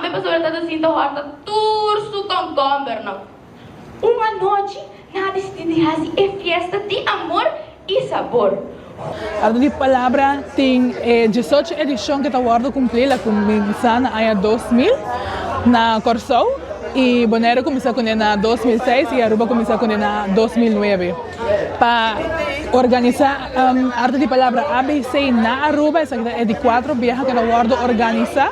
tambe pasobra e tabata sinta hòrta tur su kònkòmbernan. Un anochi nan a disidí di hasi e fiesta di amor i sabor. Arte di Palabra tin e diesocho edishon ku ta wòrdu kumplí. El a kuminsá na aña 2000 na Kòrsou i Boneiru kuminsá kuné na 2006 i Aruba kuminsá kuné na 2009. Pa organisá Arte di Palabra ABC na Aruba esaki ta e di kuatro biaha ku ta wòrdu organisá.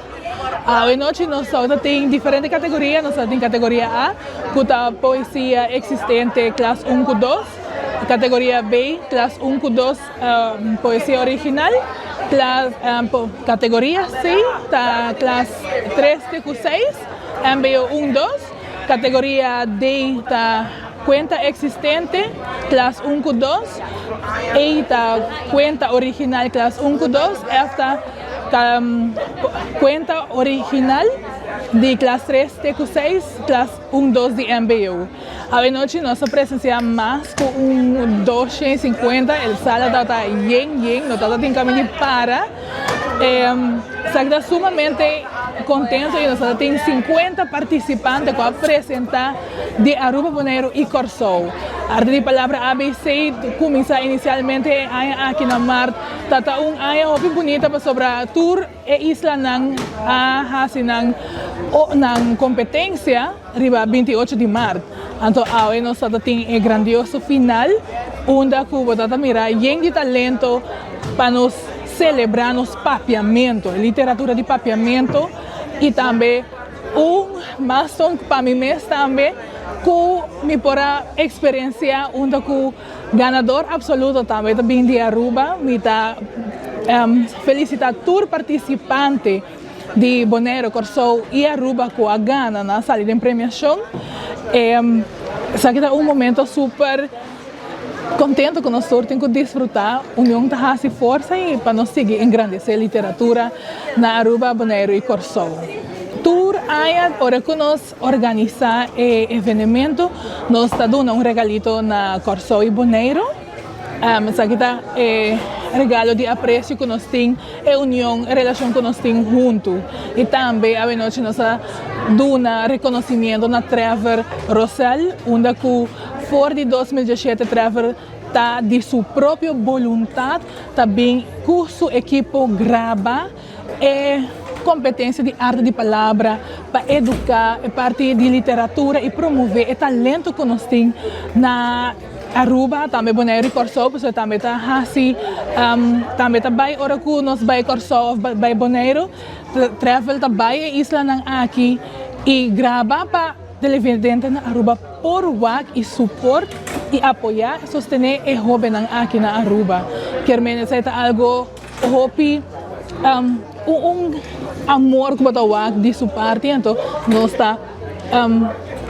Awe nochi nos ta tin diferente kategoria. Nos ta tin kategoria A ku ta poesia eksistente klas un ku dos. Categoria B, klas un ku dos poesia original, klas categoria C ta klas tres te ku seis, mbo un dos, categoria D ta kuenta eksistente, klas un ku dos, E ta kuenta original klas un ku dos, F ta kuenta original di klas tres te ku seis, klas un dos di mbo. Awenochi nos a presencia mas cu un 250, el sala tabata yen yen, no tabata tin caminda di para. Esaki ta sumamente contento y nos tabata tin 50 participante cu a presenta di Aruba, Boneiru y Corsou. Arte di Palabra ABC cuminsa inicialmente e aña aki na maart, tabata un aña hopi bunita pasobra tur e islanan a haci nan nan competencia. Riba 28 di mart, anto awe nos ta ta tin e grandioso final unda ku bo ta ta mira yen di talento pa nos selebrá nos papiamentu, e literatura di papiamentu i tambe un milestone pa mi mes tambe ku mi por a eksperensiá unda ku ganador absoluto tambe ta bin di Aruba. Mi ta felisitá tur partisipante. Di Boneiru, Kòrsou i Aruba ku a gana nan a sali den premiashon. Esaki ta un momento super kontento ku nos tur tin ku disfrutá. Union ta hasi forsa i pa nos sigui engrandesé literatura na Aruba, Boneiru i Kòrsou. Tur aña ora ku nos organisá e evenemento nos ta duna un regalito na Kòrsou i Boneiru. Esaki ta e regalo di apresio ku nos tin, e union, e relashon ku nos tin huntu. I tambe awenochi nos a duna rekonosimiento na Trevor Rosell, unda ku for di 2017 Trevor ta di su propio boluntat ta bin ku su ekipo graba e kompetensia di arte di palabra pa eduká e parti di literatura i promové e talento ku nos tin na Aruba, tambe Boneiru i Kòrsou, pasobra tambe ta hasi, tambe ta bai ora ku nos bai Kòrsou òf bai Boneiru, Travel ta bai e islanan aki i graba pa televidente na Aruba por wak i suport i apoyá, sostené e hóbennan aki na Aruba. Kier men esei ta algo hopi un amor ku bo ta wak di su parti, anto nos ta.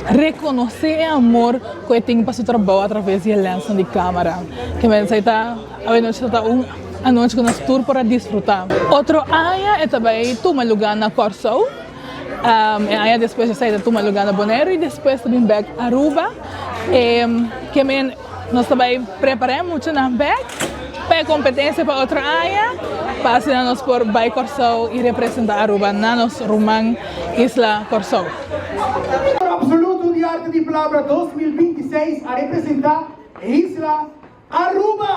Rekonosé e amor ku e tin pa su trabou atraves di e lènsnan di kámara. Ke men esei ta awenochi ta ta un anochi ku nos tur por a disfrutá. Otro aña e ta bai tuma lugá na Kòrsou, e aña despues esei ta tuma lugá na Boneiru i despues ta bin bèk Aruba. Ke men nos ta bai prepará e muchanan bèk pa e kompetensia pa otro aña pa asina nos por bai Kòrsou i representá Aruba na nos ruman isla Kòrsou. Absoluto di Arte di Palabra 2026 a representá e isla Aruba!